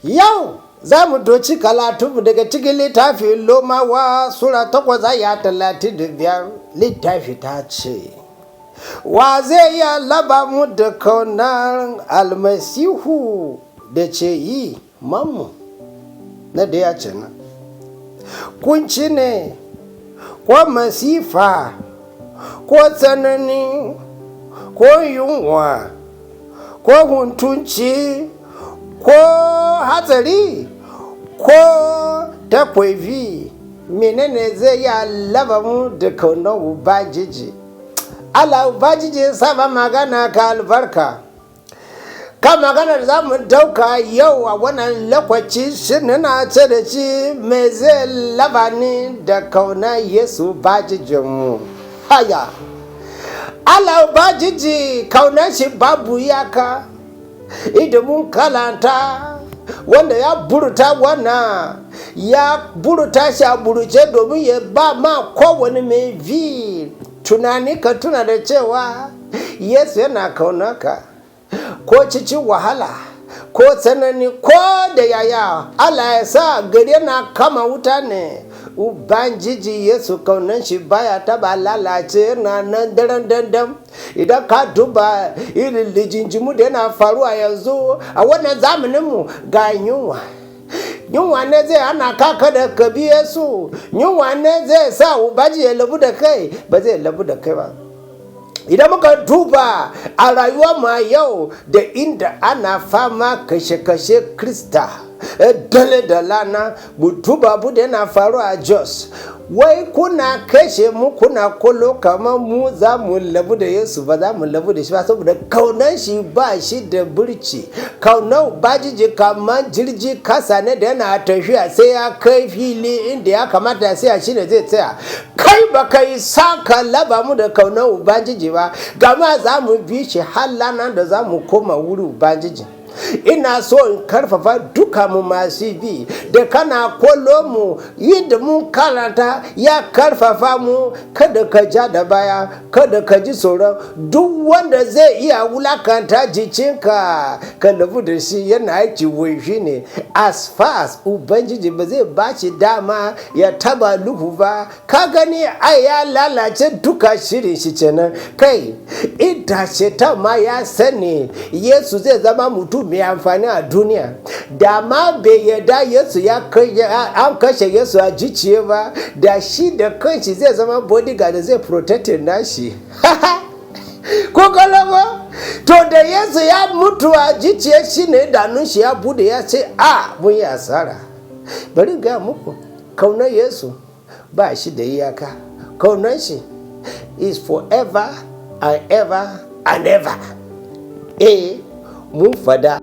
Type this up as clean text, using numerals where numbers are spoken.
Yau za mu doci kalatunmu daga cikin littafin Romawa Sura 8 aya 35. Littafi ta ce, "Wa zai iya laba mu da kaunar Almasihu da ce yi mamu?" Na da ya ce nan. Kunci ne, ko masifa, ko tsanani, ko yunwa, ko huntunci, ko hatsari, ko takwafi, menene zai iya laba mu da kaunar Ubangiji? Allah Ubangiji saba magana ka albarka. Ka maganar za mu dauka yau a wannan lokaci shi na ce da shi, me zai laba ni da kaunar Yesu Ubangijinmu? Haya. Allah Ubangiji kaunar shi babu iyaka. Idan mun kalanta wanda ya buruta wannan, ya buruta shi a buruce domin ya ba ma kowane mai bi tunani, ka tuna da cewa Yesu yana kaunaka, ko cikin wahala ko tsanani ko da yaya Allah ya sa gari yana kama wuta ne, Ubangiji Yesu kaunan shi baya taba lalace, yana nan daren dandam. Idan ka duba irin lijinjimu da yana faruwa yanzu a wannan zamaninmu, ga yunwa. Yunwa ne zai hana ka kada ka bi Yesu? Yunwa ne zai sa Ubangiji ya labu da kai? Ba zai labu da kai ba. Idan muka duba a rayuwar mu a yau da inda ana fama kashe-kashe Krista dale da lana, mu duba abu da yana faruwa a Jos. Wai kuna kashe mu kuna kolo kamar mu za mu labu da Yesu? Ba za mu labu da shi ba, saboda kaunan shi ba shi da burci. Kaunar Ubangiji kamar jirgi kasa ne da yana tafiya, sai ya kai fili inda ya kamata sai shi ne zai tsaya. Kai ba kai sa ka laba mu da kaunar Ubangiji ba, gama za mu bi shi har ranar da za mu koma wuri Ubangiji. Ina so in karfafa duka mu masu bi da kana kolo mu, yadda mun karanta ya karfafa mu, kada ka ja da baya, kada ka ji tsoron duk wanda zai iya wulakanta jikinka. Ka labu da shi, yana aiki waifi ne. As far as Ubangiji ba zai ba shi dama ya taba luhu ba, ka gani ai ya lalace duka shirin shi kenan. Kai, ita shetan ma ya sani Yesu zai zama mutum mai amfani a duniya, da ma bai yarda Yesu ya kai an kashe Yesu a gicciye ba, da shi da kanshi zai zama bodyguard da zai protect nashi. Ko kalama to, da Yesu ya mutu a gicciye shi ne idanun shi ya bude, ya ce, "A mun yi asara." Bari ga muku, kaunar Yesu ba shi da iyaka. Kaunar shi is forever and ever and ever. Eh, mun fada.